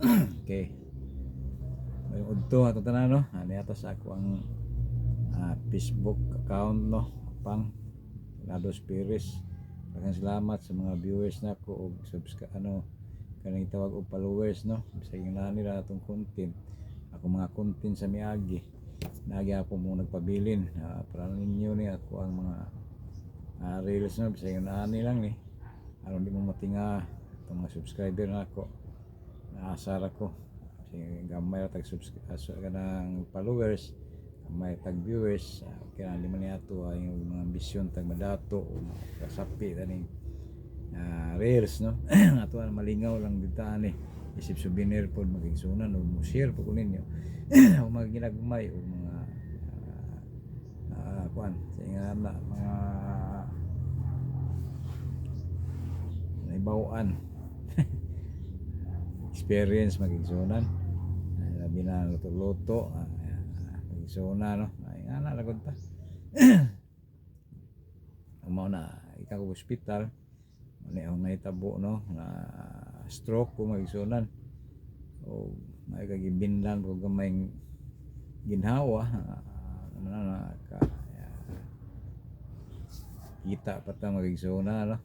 Okay. Maayong udto atong tanan, no. Ani ato sa ako ang Facebook account, no, pang Lados Perez. Daghang salamat sa mga viewers nako og subscribe, ano kaning tawag, og followers, no. Bisag yung nila atong content. Ako mga content sa miagi. Nagi ako mo nagpabilin para ninyo ni ako ang mga reels, no. Bisag yung naani lang ni. Aron di mo matinga itong mga subscriber nako. Naasar ako. Sige, gamay ra tag subscribe so, kanang followers, gamay tag viewers, okay na di man niya ato ay yung mga ambisyon tag madato o kasapi taning reels, no. Ato na malingaw lang dito ani isip souvenir pod, magigsunan o mo share po ko ninyo o mga ginagmay o mga kuan sa nga na mga naibawan experience, magigsunan, labi na luto-luto, magigsuna, no. Ay nga na lagod ta. Mao na ikaw ko ospital ni akong nahitabo, no, na stroke ko, magigsunan, o may kagibinlan ko gamay ginhawa, ano na, na ka, kita pa ta, magigsuna, no.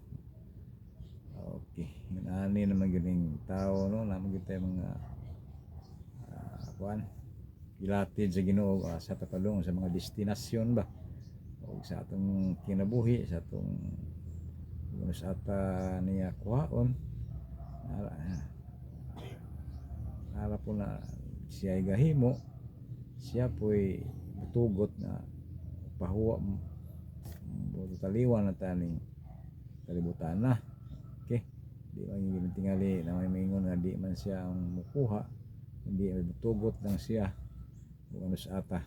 Okay, yun ani naman gining tao, no, naman kita mga kuan gilatid sa Ginoo sa tapadung sa mga destinasyon ba o sa atong kinabuhi, sa atong kung sa ata niya kuhaon. Nara, nara po na siya ay gahimo, siya po'y butugot na pahuwa taliwan na taning kalibutan na. Okay, di man yung tingali na may maingon nga di man siya ang mukuha, hindi ay butugot lang siya kung ano sa ata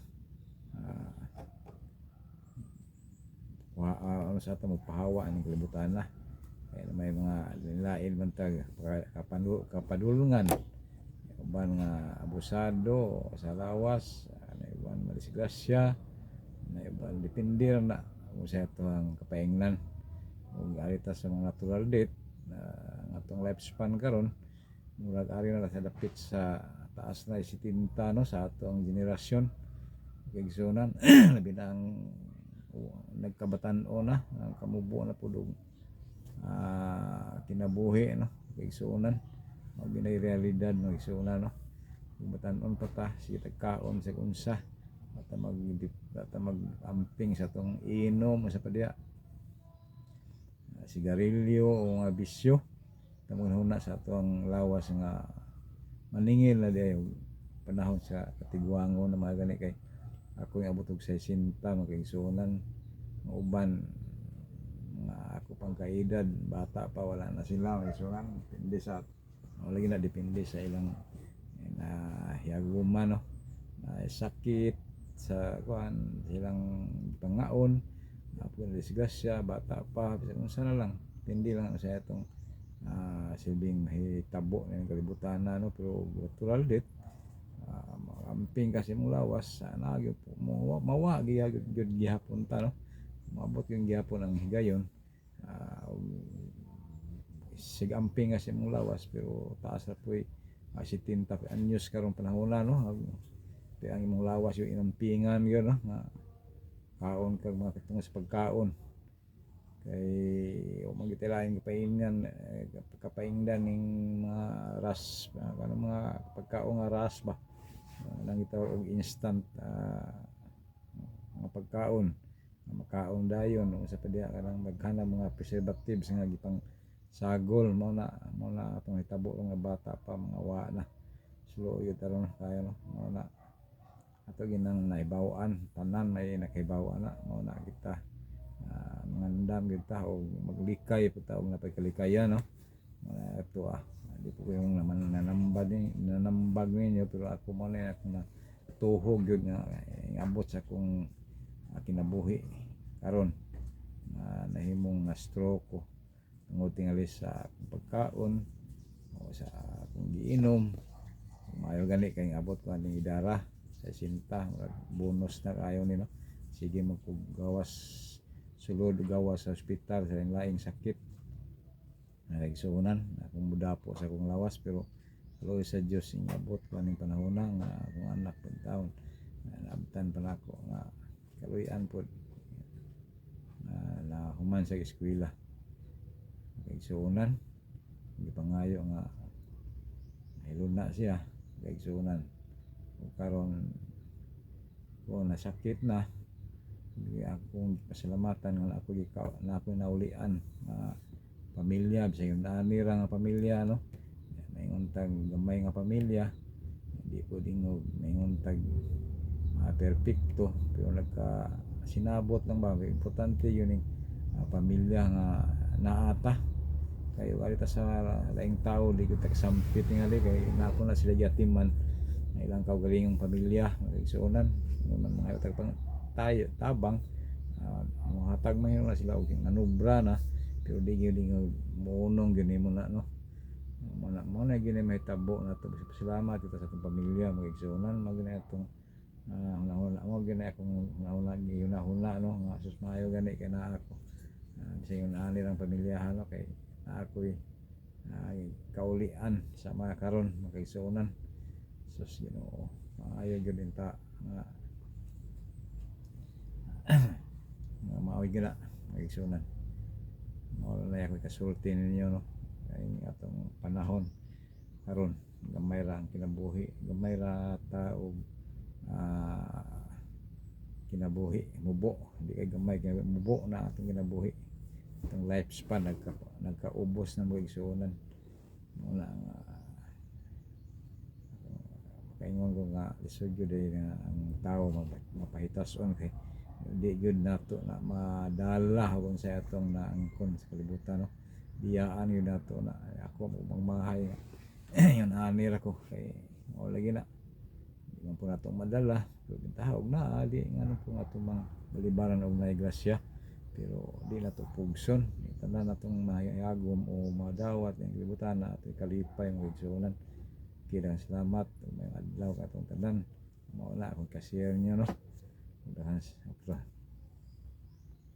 kuha, ano sa ata mo pahawa ang kalibutan na. Kaya na may mga lain man tag kapadulungan, uban nga abusado sa lawas, na uban madisgrasya, na uban depende na kung sa ito ang kapaingnan ug arita sa mga natural death na ang atong lifespan karon murag ari na sa dapit sa taas na 70, no, sa atong generasyon, kigsunan. Labi na ang nagkabatan-on na ang kamubo na pud og kinabuhi, no, kigsunan. Mao ginay realidad, no, igsunan, no. Kung batan-on pa ta, sige tagkaon sa unsa at mag at mag-amping sa atong inom sa padya sigarilyo o mga bisyo, tamang huna sa atong lawas nga maningil na di panahon sa katigwangon na mga gani. Kay ako yung abot og 60, magkaigsunan. Mga uban mga ako pang kaedad, bata pa, wala na sila, magkaigsunan. Depende sa wala na, depende sa ilang na hiyaguma, no, na sakit sa kuan silang pangaon apo na disgrasya bata pa, bisan unsa na lang, depende lang sa atong silbing mahitabo ng kalibutan na, no. Pero natural death, amping kasi mong lawas na mo mawa gyud gyud gihapon ta, no. Maabot yung gihapon ang higayon, sig amping kasi mong lawas, pero taas na po'y 70 anyos karong panahon na, no. Pero ang imong lawas yung inampingan yun, no, nga kaon kag mga katungod sa pagkaon kay o magitilain kapaingan eh, kapaingdan ning mga ras, kanang mga pagkaon nga ras ba nang gitawag og instant mga pagkaon nga makaon dayon unsa pa diha kanang daghan mga preservatives nga gipang sagol. Mao na atong hitabo nga bata pa mga wa na slow yun aron kayo, no. Mao na ato ginang naibaw-an tanan, may nakahibaw na. Mao na kita mangandam gyud ta og maglikay pud ta og napagkalikayan, no. Mao na ato, di po ko yung naman nanambag ni nanambag ninyo, pero ako mo na ako na tuhog gyud nga ingabot sa akong kinabuhi karon na nahimong na stroke ko tungod tingali sa akong pagkaon o sa akong giinom. Maayo gani kay abot ko aning idara sa sinta, murag bonus na kayo ni, no. Sige magpuggawas sulod gawas sa ospital sa laing sakit na kaigsuonan akong mudapo sa akong lawas, pero Kaluoy sa Dios, ingabot pa ning panahona nga akong anak pud taon naabtan pa nako nga kaluy-an pod na nahuman sa eskwela. Kaigsuonan, gipangayo nga nahiluna siya, kaigsuonan. Ug karon ko nasakit na, di akong pasalamatan nga ako gikaw na ako naulian nga pamilya, bisag ani ra nga pamilya, no? Maingon tag gamay nga pamilya, di po dingog maingon tag perpekto, pero nagka sinabot lang ba. Importante yun yung pamilya nga naata kay wala ta sa laing tao, di ko tagsampit tingali kay nako na sila giatiman nga ilang kaugalingong pamilya, mga man mga tag pang tayo tabang, mohatag man yun na sila og nanubra na, pero di gyud ingog mounong gyud nimo na, no? Mo na gyud mahitabo na to. Salamat kita sa atong pamilya, mga igsuonan. Mao gyud atong hunahuna, mo gyud akong hunahuna, gihunahuna, no, nga sus, maayo gani kay naa ako, bisag yung naa nilang pamilyahan, no, kay naa ako'y kaulian sa mga karon, mga igsuonan. Sus, Ginoo, maayo gyud inta nga nga maoy gyud na, mga igsuonan. Mao na ako'y kasulti ninyo, no, kay atong panahon karon gamay ra ang kinabuhi, gamay ra ta og kinabuhi, mubo, hindi kay gamay kay mubo na atong kinabuhi, atong lifespan nagkaubos na, mga igsuonan. Mao na nga makaingon ko nga lisod gyud eh nga ang tao mapahitason kay di gyud nato na madala kung sa atong naangkon sa kalibutan, no? Biyaan gyud nato na. Ako mo mahay yun ani ra ko kay mao lagi na, di man po nato madala, pero bintahog na di ngano po nga atong mga balibaran og naay grasya, pero di na to pugson. Tanan natong mahayagom o madawat ang kalibutan na atoy kalipay, mga igsuonan. Kaya salamat ug maayong adlaw katong tanan. Mao na akong ka-share niyo, no? Daghan